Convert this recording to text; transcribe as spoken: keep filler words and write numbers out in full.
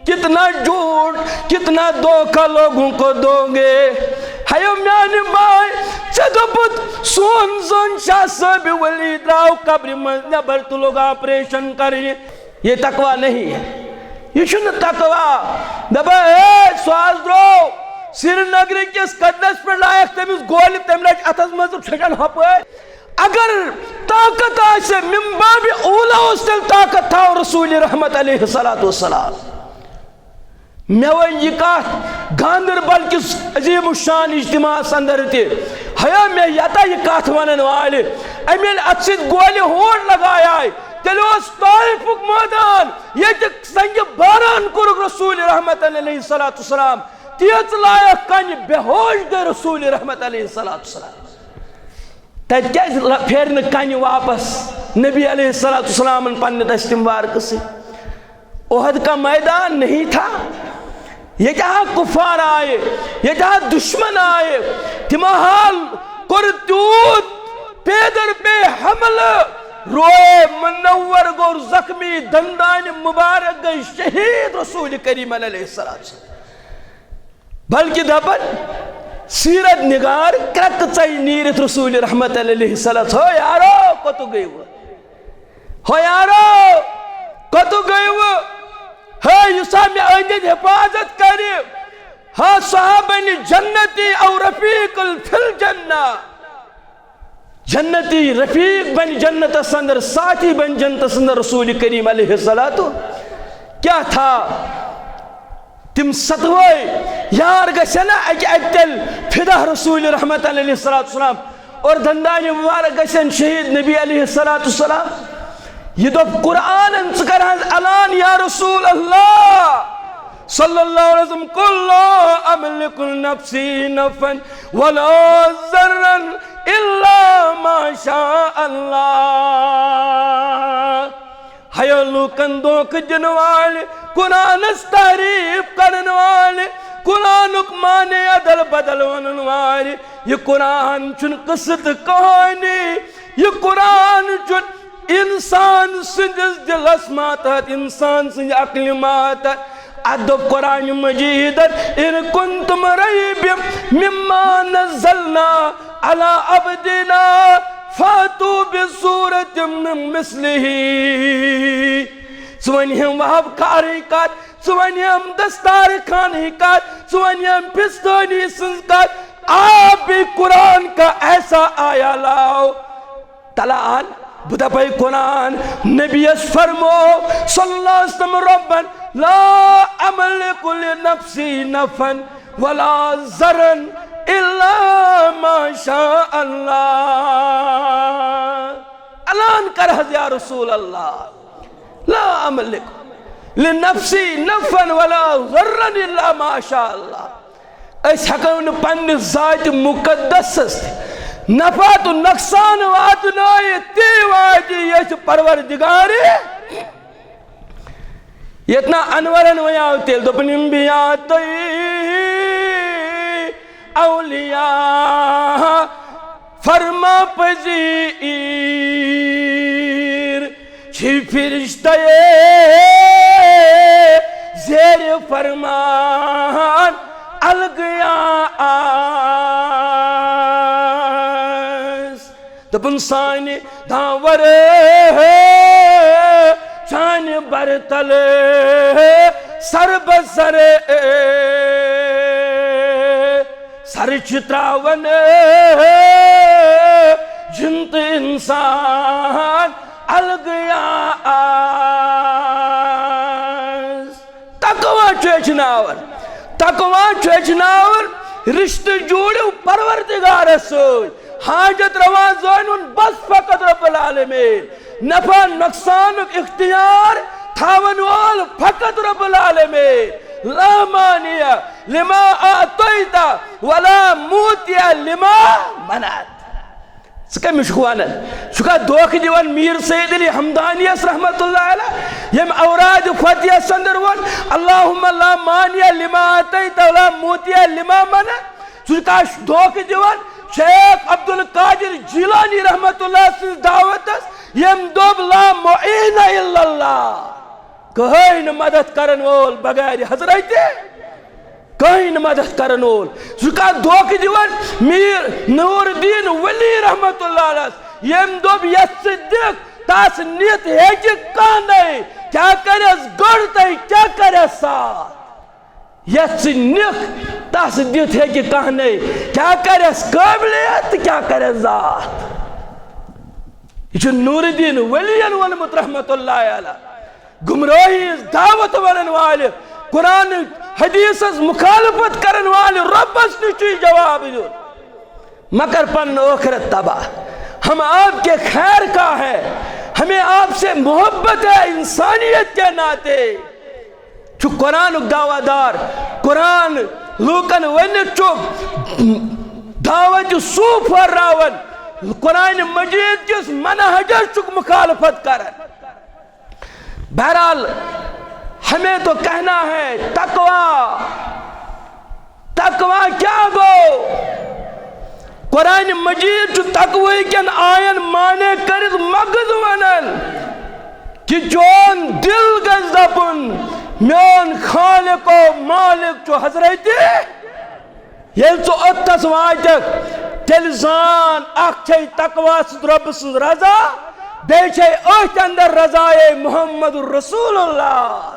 کتنا جھوٹ، کتنا دھوکہ لوگوں کو دو گے۔ ہیو میانہِ بھاے، ژےٚ دوٚپُتھ سون زوٚن شاہ صٲبِ ولی درٛاو قبرِ منٛز نٮ۪بر تہٕ لوٚگ آپریشن کرنہِ۔ یہ تقوی نہیں ہے، یہ چھُنہٕ تقوی۔ دپان، ہے، سُہ حظ درٛاو سرینگرٕ کِس کدلس پٮ۪ٹھ لایکھ تٔمِس گولہِ، تٔمۍ رچہِ اتھس منٛز تہٕ پھِٹن ہۄپٲرۍ۔ اگر طاقت آسہِ، من باب اولا اوس تیٚلہِ طاقت تھاوُن رسول رحمت علیہ الصلوۃ والسلام۔ مےٚ وۄنۍ یہِ کتھ گاندربل کِس عظیم الشان اجتماعس اندر تہِ۔ ہیا مےٚ یتہ یہِ کتھ ونن والہِ، أمۍ ییٚلہِ اتھ سۭتۍ گولہِ ہور لگایے، تیٚلہِ اوس طائفُک مٲدان، ییٚتہِ سنگہِ باران کوٚرُکھ رسول رحمت علیہ الصلوۃ والسلام، تیٖژ لایق کنہِ بے ہوش گٔے رسول رحمت علیہ الصلوۃ والسلام۔ تتہِ کیازِ ل-، پھیرِ نہٕ کنہِ واپس نبی علیہ الصلوۃ والسلامن پننہِ دستہِ مبارکہٕ سۭتۍ؟ احد کا میدان نہیں تھا؟ ییٚتہِ ہا کفار آیہِ، ییٚتہِ ہا دشمن آیہِ، تِمو حال کوٚر تیوٗت پیدر پے حملہٕ، روئے منور گوٚو زخمی، دندانہِ مبارک گٔے شہید رسول کریم علیہ الصلوۃ والسلام۔ بلکہ دپن سیرت نگار کرکہٕ ژَے نیٖرِتھ رسول رحمت علیہ الصلوۃ، ہو یارو، کوٚتُک گٔیوٕ؟ ہو یارو، کوٚتُک گٔیوٕ؟ ہے، یُس ہا مےٚ أنٛدۍ أنٛدۍ حفاظت کرِ، ہا، سُہ ہا بنہِ جنتی او رفیق فی الجنہ۔ جنتی رفیق بنہِ جنتس اندر، ساتھی بنہِ جنتس اندر رسول کریم علیہ الصلوۃ۔ کیا تھا؟ تِم ستوے یار گژھن نا اکہِ اکہِ تیٚلہِ فدا رسول رحمت علیہ الصلوۃ والسلام، اور دندانہِ مبارک گژھن شہید نبی علیہ الصلوۃ والسلام۔ یہ دوٚپ قرآنن، ژٕ کر حظ اعلان یا رسول اللہ صلی اللہ علیہ وسلم، قل لا املک لنفسی نفعا ولا ضرا الا ما شاء اللہ۔ ہیو لوٗکن دھوکہٕ دِنہٕ والہِ، قرآنس تعریف کرن والہِ، قرآنُک معنی ادل بدل ونن والہِ، یہ قرآن چھُنہٕ قصہٕ تہٕ کہانی، یہ قرآن چھُنہٕ انسان سٕنٛدِس دِلس ماتحت، انسان سٕنٛدِ عقلہِ ماتحت۔ اتھ دوٚپ قرآن مجیدن، ان کنتم ریب مما نزلنا علی عبدنا فاتوا بسورة من مثلہ۔ ژٕ ونہِ ہم وہب کارٕے کتھ، ژٕ ونہِ ہم دستار خانٕے کتھ، ژٕ ونہِ ہم پستٲنی سٕنٛز کتھ۔ آپ بھی قرآن کا ایسا آیا لاؤ۔ تلان بہٕ دپے قرآن، نبی یس فرمو صلی اللہ علیہ وسلم، ربن لا املک لنفسی نفعا ولا ضرا الا ما شاء اللہ۔ اعلان کر حظ یا رسول اللہ، لا املک لنفسی نفعا ولا ضرا الا ما شاء اللہ۔ أسۍ ہٮ۪کو نہٕ پننہِ ذاتِ مُقدسس نفع تہٕ نۄقصان واتنٲیِتھ، تی واتہِ ییٚتہِ پروردگارِ۔ ییٚتہِ نا انورن وۄنۍ آو تیٚلہِ، دوٚپُن، انبیاء تہٕ اولیاء فرما پذیر چھ فرشتہ زیر فرمان الگیا آس۔ دوٚپُن، سانہِ دانور چانہِ برتل سر بسر سر چھ تراون جن تہٕ انسان الگیا آس۔ تقوی چھُ ہیٚچھناوان، تقوی چھُ ہیٚچھناوان رشتہٕ جوڑو پروردگارس سۭتۍ، حاجت روا زٲنِوُن بس فقط رب العالمین، نفع نۄقصانُک اختیار تھاون وول فقط رب العالمین۔ لا مانع لما اعطیت ولا معطی لما منعت۔ ژٕ کٔمِس چھُکھ ونان؟ ژٕ چھُکھا دھوکہٕ دِوان میر سید علی ہمدانیس رحمت اللہ علیہ، ییٚمۍ اوراد فتحس اندر ووٚن، اللہم لا مانع لما اعطیت ولا معطی لما منعت؟ ژٕ چھُکھا دھوکہٕ دِوان شیخ عبدالقادر جیلانی رحمت اللہ سٕنٛز دعوتس، ییٚمۍ دوٚپ، لا معین الا اللہ؟ کٕہٕنۍ نہٕ مدد کرن وول بغیر حضرت، کٕہٕنۍ نہٕ مدد کرن وول۔ سُہ کتھ دھوکہٕ دِوان میر نور الدین ولی رحمت اللہ علیہ، ییٚمۍ دوٚپ، یتھ ژٕ دِکھ، تس نِتھ ہیٚکہِ کانٛہہ نَے۔ کیٛاہ کرٮ۪س گٔر تہٕ کیٛاہ کرٮ۪س ساتھ؟ یتھ ژٕ نِکھ، تس دِتھ ہیٚکہِ کانٛہہ نَے۔ کیٛاہ کرٮ۪س قٲبلیت تہٕ کیٛاہ کرٮ۪س ذات؟ یہِ چھُ نور الدین ولین ووٚنمُت رحمت اللہ علیہ۔ گمراہی ہٕنٛز دعوت ونن والہِ، قرآن حدیثس مخالفت کرن والہِ رۄبس نِش چھُ یہِ جواب دیُن۔ مہ کر پنُن ٲخرت تباہ۔ ہم آپ کے خیر خواہ ہیں، ہمیں آپ سے محبت ہے انسانیت کے ناطے۔ چھُ قرآنُک دعویٰ دار، قرآن لوٗکن ؤنِتھ چھُ دعوت سوٗ پھٔہراوان، قرآن مجید کِس منہجس چھُکھ مخالفت کران۔ بہرحال، ہمیں تو کہنا ہے، تقوی، تقوی کیا گو؟ قرآن مجید چھُ تقوی کٮ۪ن آین معنی کٔرِتھ مغز ونان کہ چون دل گژھِ دپُن، میون خالق و مالک چھُ حضرت۔ ییٚلہِ ژٕ اوٚتَس واتَکھ، تیٚلہِ زان، اکھ چھے تقوی سۭتۍ رۄبہٕ سٕنٛز رضا، بیٚیہِ چھے أتھۍ اندر رضایے محمد رسول اللہ۔